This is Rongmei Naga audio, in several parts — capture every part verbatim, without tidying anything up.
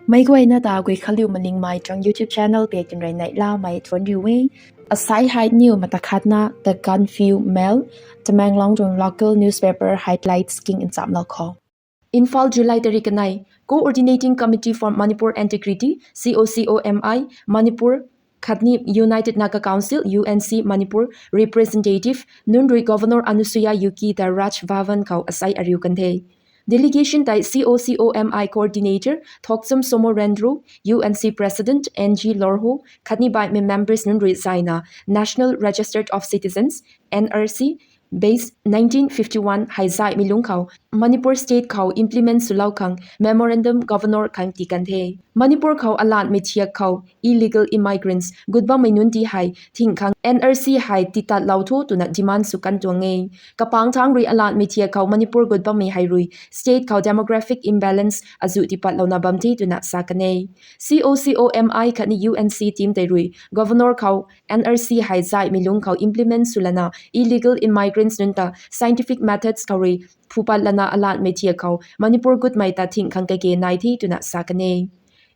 Meic guayna ta Guikhanliu Malingmei tuang YouTube channel pei tinrui neihlamei thuanc riu e. Asai hei niw mata khatna The Gaanphiu Mail, Tamenglong tuang local newspaper highlights king nchamlou khou. Imphal, July tarik kanei. Coordinating Committee for Manipur Integrity, C O C O M I, Manipur khatni United Naga Council, U N C Manipur, representative nunc rui Governor Anusuiya Uikey ta Raj Bhavan khou asai ariu kan the. Delegation tei C O C O M I coordinator Thokchom Somo Rendro, U N C president N G Lorho khatni baihmei members nunc rui zayna National Register of Citizens, N R C, base nineteen fifty one hei zaihmei lungc khou Manipur state khou implement swlou khang memorandum Governor khang tii kan the. Manipur khou alatmei thiak khou illegal immigrants gut bammei nunc ti hei thing khang N R C hei titatlou tho twna demand sw kan tuang e. Kapangthang rui alatmei thiak khou Manipur gut bammei hei rui state khou demographic imbalance azuh tipatlouna bam the twna sa kan e. C O C O M I khatni U N C team tei rui Governor khou N R C hei zaihmei lungc khou implement swlana illegal immigrants nunc ta scientific methods khou rui phupat lana alatmei thiak khou Manipur gutmei ta thing khang kage nai the twna sa kan e.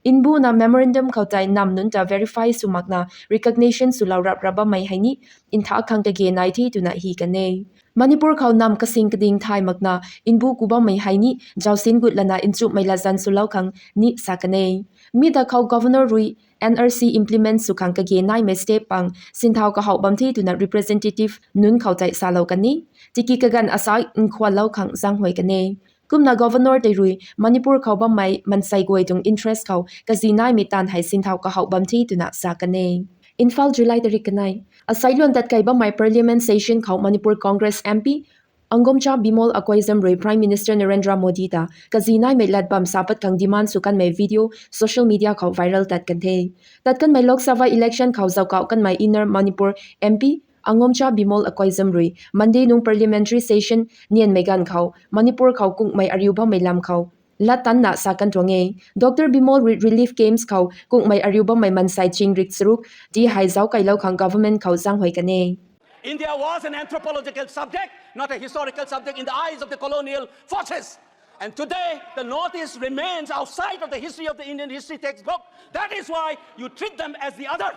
Nbuna memorandum khou tei nam nunc ta verify sw makna recognition swlou rap rap bammei hei ni ntha khang kage nai the twna hi kan e. Manipur khou nam kasing kading thay makna nbu ku bammei hei ni zausin gut lana nchumhmei latzan swlou khang ni sa kan e. Mi ta khou Governor rui N R C implement sw khang kage naimei step pang sinthau kahouh bam the twna representative nunc khou tei salou kan e. Tiki kaganv asai nkhuanlou khang zaenghuay kan e. Kumna Governor tei rui Manipur khou bammei mansei guay tuang interest khou kazi naimei taanv hei sinthau kahouh bam the twna sa kan e. Imphal, July tarik kanei. Asai luan tat kei bammei Parliament session khou Manipur Congress M P Angomcha Bimol Akoijam rui Prime Minister Narendra Modi ta kazi naimei lat bam sa pat khang demand sw kanmei video social media khou viral tat kan the. Tat kanmei Lok Sabha election khou zaukauh kanmei Inner Manipur M P Angomcha Bimol Akoijam rui Monday nung parliamentary session nianmei ganv khou Manipur khou kunghmei ariu bammei lam khou lat tanna sa kan tuang e. Doctor Bimol rui relief camps khou kunghmei ariu bammei mansei chingrik charuk ti hei zauc keilou khang government khou zaenghuay kan e. India was an anthropological subject, not a historical subject in the eyes of the colonial forces. And today, the Northeast remains outside of the history of the Indian history textbook. That is why you treat them as the other.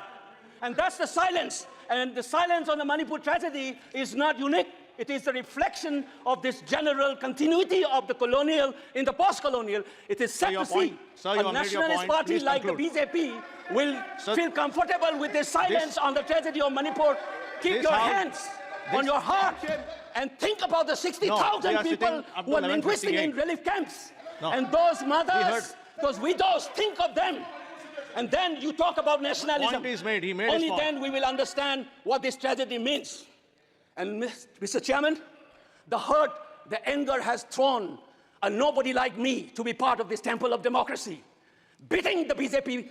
And that's the silence. And the silence on the Manipur tragedy is not unique. It is the reflection of this general continuity of the colonial in the post-colonial. It is sad to see a nationalist party like the B J P will feel comfortable with this silence on the tragedy of Manipur. Keep your hands on your heart and think about the sixty thousand people who are languishing in relief camps. And those mothers, those widows, think of them. And then you talk about nationalism. Only then we will understand what this tragedy means. And Mister Chairman, the hurt, the anger has thrown a nobody like me to be part of this temple of democracy. Beating the B J P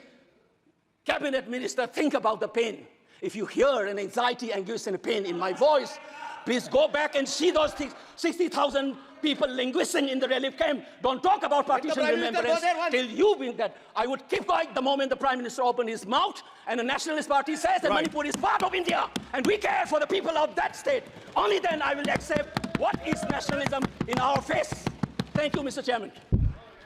cabinet minister, think about the pain. If you hear an anxiety, anguish and pain in my voice, please go back and see those sixty thousand people languishing in the relief camp. Don't talk about partition remembrance till you bring that. I would keep quiet the moment the Prime Minister opened his mouth and the Nationalist Party says that Manipur is part of India and we care for the people of that state. Only then I will accept what is nationalism in our face. Thank you, Mister Chairman.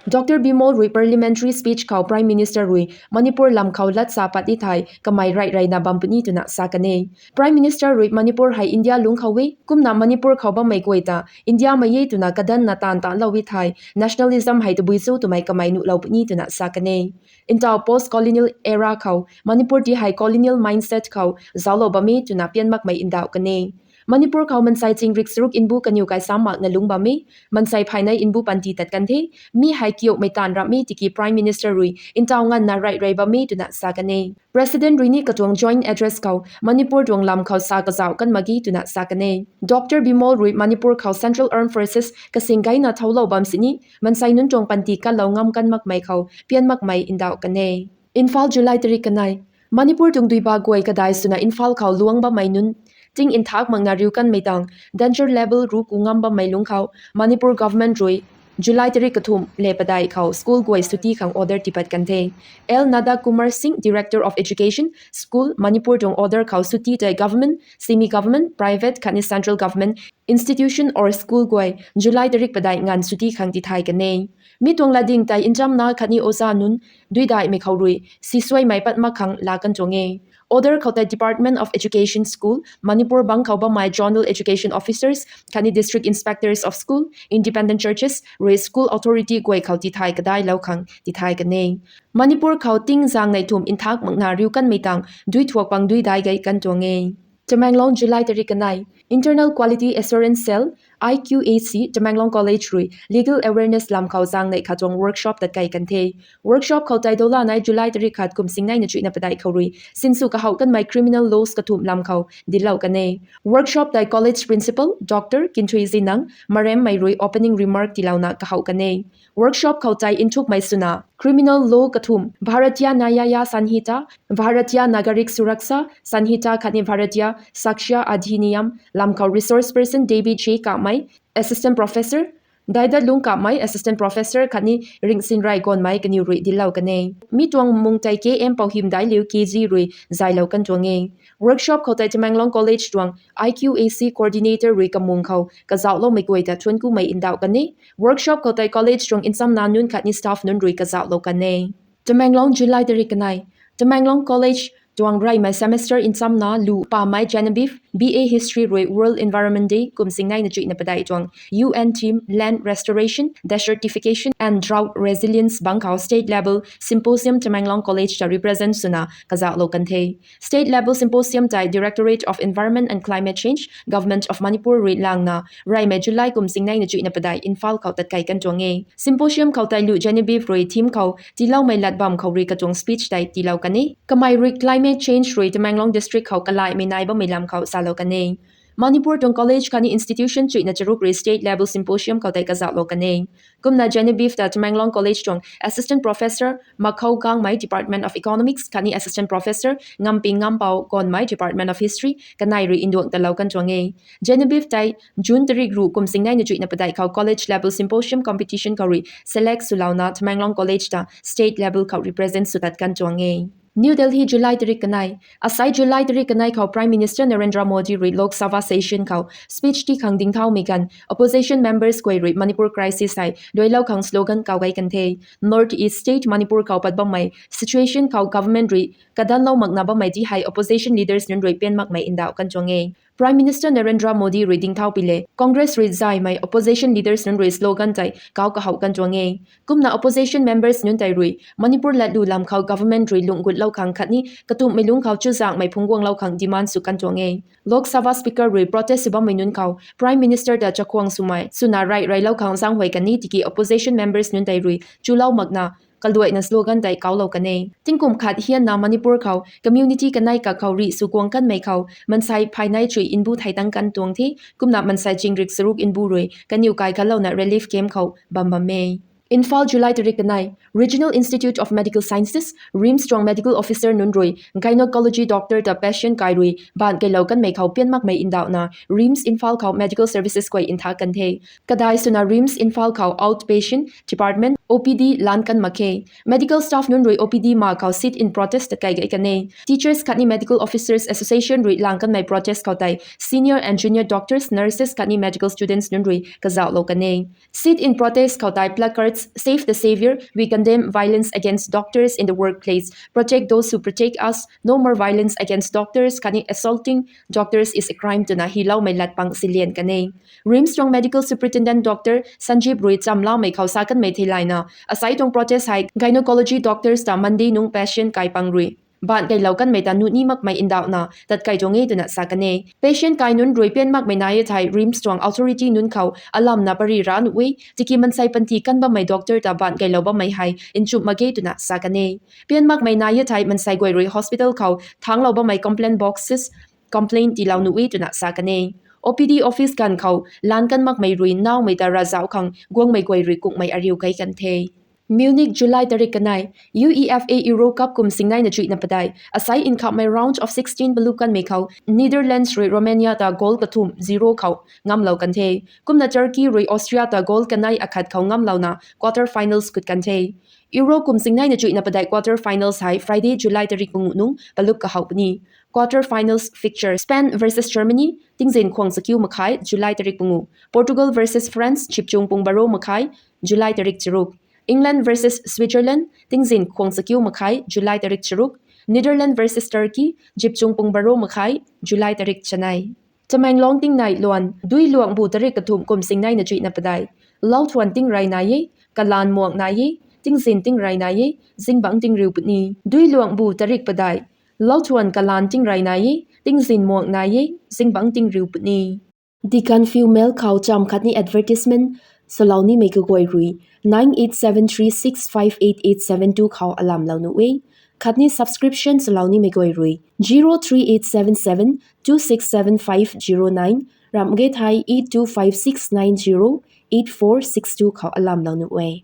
Doctor Bimol rui parliamentary speech khou Prime Minister rui Manipur lam khou lat sa pat ni thei kamei rey reyna bam puni twna sa kan e. Prime Minister rui Manipur hei India lungc khou e, kumna Manipur khou bammei guay ta India mei e twna kadanna taanv talou e thei nationalism hei tabui cho twmei kamei nuhlou puni twna sa kan e. Ntaw post-colonial era khou Manipur ti hei colonial mindset khou zauclou bam e twna pian makmei ndauh kan e. Manipur khou mansei chingrik charuk mbu kaniw kai sam makna lungc bam e, mansei phaynei mbu panty tat kan the, mi hei kiumei taanv ramh e tiki Prime Minister rui ntaw nganvna rey rey bam e twna sa kan e. President rui ni katuang joint address khou Manipur tuang lam khou sa kazauh kan mak ge twna sa kan e. Doctor Bimol rui Manipur khou Central Armed Forces kasing gayna thouclou bam sini mansei nunc tuang panty katlou ngam kan makmei khou pian makmei ndauh kan e. Imphal, July tarik kanei. Manipur tuang duiba guay kadai swna Imphal khou luang bammei nunc ting nthak makna riu kanmei tang danger level ru ku ngam bammei lungc khou Manipur government rui July tarik kathumh le padeih khou school guay chutti khang order tipat kan the. L Nanda Kumar Singh, Director of Education, School, Manipur tuang order khou chutti tei government, semi-government, private khatni central government institution or school guay July tarik padeih nganv chutti khang tithay kan e. Mi tuang latding tei nchamna khatni oja nunc duidaihmei khou rui sisuaimei pat mak khang laa kan tuang e. Order khou tei Department of Education, School, Manipur bangc khou bammei zonal education officers khatni district inspectors of school, independent churches rui school authority guay khou tithay kadailou khang tithay kan e. Manipur khou tingzaeng neih thumh nthak makna riu kanmei tang duithuak pang duidai gei kan tuang e. Tamenglong, July tarik kanei. Internal Quality Assurance Cell, I Q A C, Tamenglong College rui legal awareness lam khou zaeng neih khat tuang workshop tat kei kan the. Workshop khou tei dou lanei July tarik khat kum singneina chuihna padeih khou rui sinsw kahouh kanmei criminal laws kathumh lam khou dinclou kan e. Workshop tei college principal Doctor Kinthui Zinang Maremmei rui opening remark tiilouna kahouh kan e. Workshop khou tei nthukmei swna criminal law kathumh, Bharatiya Nyaya Sanhita, Bharatiya Nagarik Suraksha Sanhita khatni Bharatiya Sakshya Adhiniyam lam khou resource person David J Kamei, Assistant Professor, Daidatlung Kamei, Assistant Professor khatni Ringsinrai Gonmei kaniw rui dinclou kan e. Mi tuang mung tei K M Pouhimdailiu K G rui zaylou kan tuang e. Workshop khou tei Tamenglong College tuang I Q A C coordinator rui kamung khou kazauhloumei guay ta thuanckumei ndauh kan e. Workshop khou tei college tuang nchamna nunc khatni staff nunc rui kazauhlou kan e. Tamenglong, July tarik kanei. Tamenglong College tuang reymei semester nchamna lu pamei Genevieve, B A History rui World Environment Day kum singneina chuihna padeih tuang U N theme Land Restoration, Desertification and Drought Resilience bangc khou state level symposium Tamenglong College ta represent swna kazauhlou kan the. State level symposium tei Directorate of Environment and Climate Change, Government of Manipur rui langna reymei July kum singneina chuihna padeih Imphal khou tat kei kan tuang e. Symposium khou tei lu Genevieve rui theme khou tiiloumei lat bam khou rui katuang speech tei tiilou kan e. Kamei rui climate change rui Tamenglong district khou kalaihmei nai bammei lam khou salou kan e. Manipur tuang college khatni institution chuihna charuk rui state level symposium khou tei kazauhlou kan e. Kumna Genevieve ta Tamenglong College tuang Assistant Professor Makhou Gangmei, Department of Economics khatni Assistant Professor Ngamping Ngampou Gonmei, Department of History kanei rui nduang talou kan tuang e. Genevieve tei June tarik ruh kum singneina chuihna padeih khou college level symposium competition khou rui select swlouna Tamenglong College ta state level khou represent sw tat kan tuang e. New Delhi, July tarik kanei. Asai July tarik kanei khou Prime Minister Narendra Modi rui Lok Sabha session khou speech tii khang dingthaumei ganv opposition members guay rui Manipur crisis hei duailou khang slogan kau gei kan the. North East state Manipur khou pat bammei situation khou government rui kadanlou makna bammei ti hei opposition leaders nunc rui pian makmei ndauh kan tuang e. Prime Minister Narendra Modi rui dingthau pui le Congress rui zaymei opposition leaders nunc rui slogan tei kau kahouh kan tuang e. Kumna opposition members nunc tei rui Manipur latlu lam khou government rui lungh gutlou khang khatni katumhmei lungc khou chuzaenghmei phungc guanglou khang demand sw kan tuang e. Lok Sabha Speaker rui protest sw bammei nunc khou Prime Minister ta chakhwang swmei swna rey reylou khang zaenghuay kan e tiki opposition members nunc tei rui chulou makna kaluaina slogan tei kaulou kan e. Tingkum khat hianna Manipur khou community kanei kak khou rih sw guang kanmei khou mansei phay nei chuih mbu thei tang kan tuang the. Kumna mansei chingrik charuk mbu rui kaniw kai kalouna relief camp khou bam bam e. Imphal, July tarik kanei. Regional Institute of Medical Sciences, RIMS tuang medical officer nunc rui gynecology doctor ta patient kai rui baanc keylou kanmei khou pian makmei ndauhna RIMS Imphal khou medical services guay ntha kan the. Kadai swna RIMS Imphal khou outpatient department, O P D, lan kan mak khe. Medical staff nunc rui O P D ma khou sit-in protest tat kei gei kan e. Teachers khatni Medical Officers Association rui lang kanmei protest khou tei senior and junior doctors, nurses khatni medical students nunc rui kazauhlou kan e. Sit-in protest khou tei placards, Save the Saviour, We condemn violence against doctors in the workplace, Protect those who protect us, No more violence against doctors khatni Assaulting doctors is a crime twna hyloumei lat pang silian kan e. RIMS tuang medical superintendent Doctor Sanjeev rui chamloumei khou sa kanmei theilayna, asei tuang protest hei gynecology doctors ta Monday nungc patient kai pang rui baanc keylou kanmei ta nuh ni makmei ndauhna tat kei tuang e twna sa kan e. Patient kai nunc rui pian makmei nai e thei RIMS tuang authority nunc khou alamna pary ra nuh e, tiki mansei panty kan bammei doctor ta baanc keylou bammei hei nchumh mak ge twna sa kan e. Pian makmei nai e thei mansei guay rui hospital khou thanglou bammei complaint boxes complaint tiilou nuh e twna sa kan e. O P D office ganv khou lan kan makmei rui naumei ta ravzauh khang guangmei guay rui kukmei ariu kei kan the. Munich, July tarik kanei. UEFA Euro Cup kum singneina chuihna padeih, asei nkhamhmei round of sixteen palup kanmei khou Netherlands rui Romania ta goal kathumh zero khou ngamlou kan the. Kumna Turkey rui Austria ta goal kanei akhat khou ngamlouna quarter finals kut kan the. Euro kum singneina chuihna padeih quarter finals hei Friday, July tarik panguh nungc palup kahow puni. Quarter finals fixture: Spain versus Germany, tingzin khwang chakiu makhai, July tarik panguh. Portugal versus France, chipchung pung baro makhai, July tarik charuk. England versus Switzerland, tingzin khwang chakiu makhai, July tarik charuk. Netherlands versus Turkey, chipchung pung baro makhai, July tarik chanei. Tamenglong tingnei luan: Duiluangbu tarik kathumh kum singneina chuihna padeih, lauthuan tingrey nai e, kalaan muang nai e, tingzin tingrey nai e, zingbangc tingriu puni. Duiluangbu tarik padeih, lauthuan kalaan tingrey nai e, tingzin muang nai e, zingbangc tingriu puni. Deacon Few Mel khou cham khatni advertisement salou nimei kaguay rui nine eight seven three six five eight eight seven two khou alamlou nuh e. Khatni subscription salou nimei guay rui zero three eight seven seven two six seven five zero nine, ramh ge thei eight two five six nine zero eight four six two khou alamlou nuh e.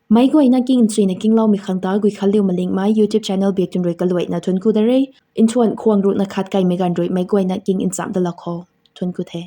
Meic guayna king nchuina kingloumei khang ta Guikhanliu Malingmei YouTube channel biak tun rui kaluaina thuanc ku da re. Nthuan khwang ruhna khat kaimei ganv rui meic guayna king nchamh dalou khou thuanc ku the.